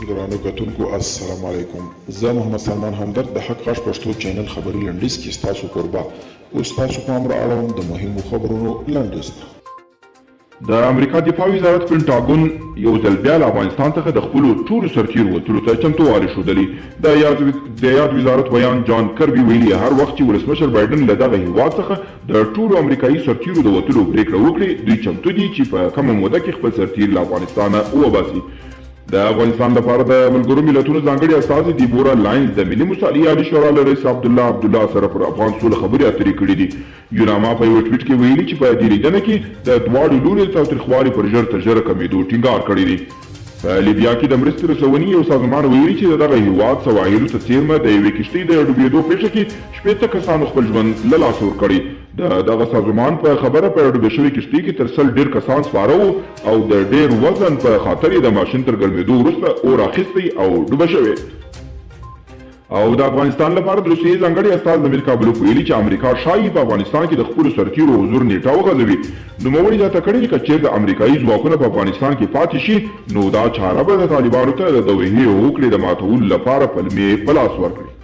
ګرانو کتونکو السلام علیکم، زه محمد سلمان همدرد د حق غږ پښتو چینل خبري لنډیز کې ستاسو کوربه. اوس ستاسو پام را اړوم د مهمو خبرونو لنډیز ته. د امریکا دفاع وزارت پنټاګون یو ځل بیا له افغانستان څخه د خپلو ټولو سرتیرو وتلو ته چمتووالی ښودلی. د یاد وزارت ویاند جان کربي ویلي، هر وخت چې ولسمشر بایډن له دغه هیواد څخه د ټولو امریکايي سرتیرو د وتلو پریکړه وکړي، دوی چمتو دي چې په کمه موده کې خپل سرتیري له افغانستانه وباسي. د افغانستان لپاره د ملګرو ملتونو ځانګړې استازې دیبورا لاینز د ملي مصالحې عالي شورا له رئیس عبدالله عبدالله سره پر افغان سوله خبرې اترې کړې دي. یوناما په یوه ټویټ کې ویلي چې په دې لیدنه کې د دواړو لوریو د تاوتریخوالي پر ژر تر ژره کمېدو ټینګار کړی دی. په لیبیا کې د مرستې رسونې یو سازمان ویلي چې د دغه هېواد سواحلو ته څېرمه د یوې کښتۍ د ډوبېدو پېښه کې 60 کسانو خپل ژوند له لاسه ورکړی. د دغه سازمان په خبره په ډوبې شوې کښتۍ کې تر 100 ډېر کسان سپاره وو او د ډېر وزن په خاطر یې د ماشین تر ګرمېدو وروسته اور اخیستی او ډوبه شوې. او د افغانستان لپاره د روسیې ځانګړي استازي ضمیر کابلوف ویلي چې امریکا ښايي په افغانستان کې د خپلو سرتیرو حضور نیټه وغځوي. نوموړي زیاته کړې چې که چېرته امریکايي ځواکونه په افغانستان کې پاتې شي نو دا چاره به د طالبانو ته د دوحې هوکړې د ماتولو لپاره پلمې په لاس ورکړي.